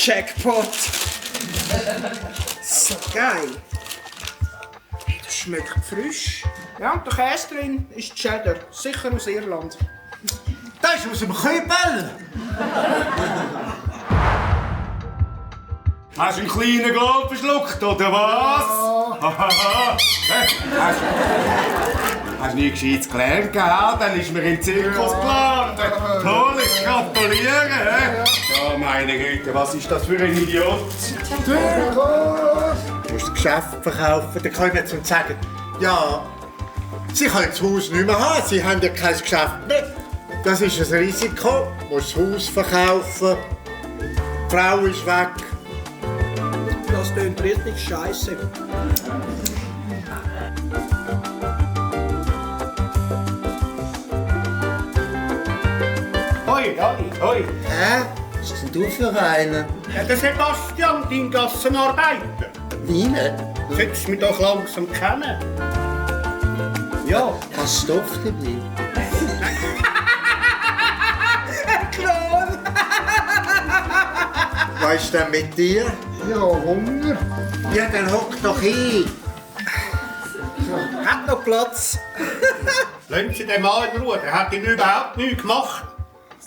Jackpot. So geil. Das schmeckt frisch. Ja, und der Käse drin ist Cheddar. Sicher aus Irland. Das ist aus dem Kübel. Hast du einen kleinen Gold verschluckt, oder was? Hast du nie gescheit gelernt, gell? Dann ist mir in den Zirkus geladen. Toll, ich gratuliere. Ja, meine Güte, was ist das für ein Idiot? Zirkus! Du musst das Geschäft verkaufen. Dann kann ich mir zum sagen, ja, Sie können das Haus nicht mehr haben, Sie haben ja kein Geschäft mehr. Das ist ein Risiko. Du musst das Haus verkaufen. Die Frau ist weg. Das klingt richtig scheiße. Hoi, Dani, hoi. Hä? Was bist denn du für einen? Ja, der Sebastian, dein Gassenarbeiter. Wie nicht? Solltest du mich doch langsam kennen. Ja. Kannst du Stoff dabei? Klon! Was ist denn mit dir? Ja, Hunger. Ja, dann hock doch hin. Hat noch Platz. Lassen Sie den Mann in Ruhe, der hat ihn überhaupt nichts gemacht.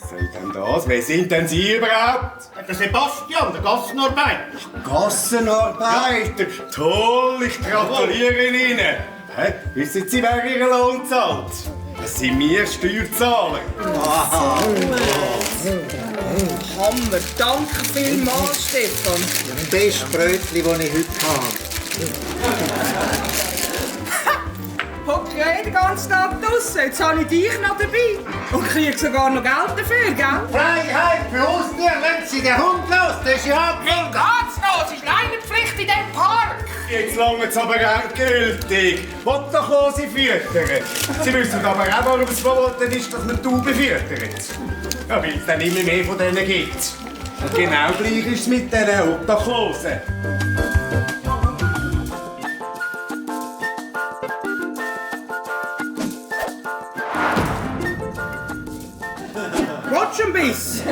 Was soll denn das? Wer sind denn Sie überhaupt? Der Sebastian, der Gassenarbeiter. Gassenarbeiter. Toll, ich gratuliere Ihnen. Hä? Wissen Sie, wer Ihren Lohn zahlt? Das sind wir Steuerzahler. Hammer, danke vielmals, Stefan. Das beste Brötchen, das ich heute habe. Hocke ja den ganzen Tag draussen. Jetzt habe ich dich noch dabei. Und kriege sogar noch Geld dafür, gell? Freiheit für uns nicht, wenn Sie den Hund los, das ist ja Mein geht's los? Ist Leinenpflicht in diesem Park? Jetzt lange es aber endgültig. Wollt doch Hose füttern. Sie wissen aber auch, warum es verboten ist, dass man Tauben füttert. Ja, weil es dann immer mehr von denen gibt. Und genau gleich ist es mit diesen Obdachlosen. Willst du ein Biss?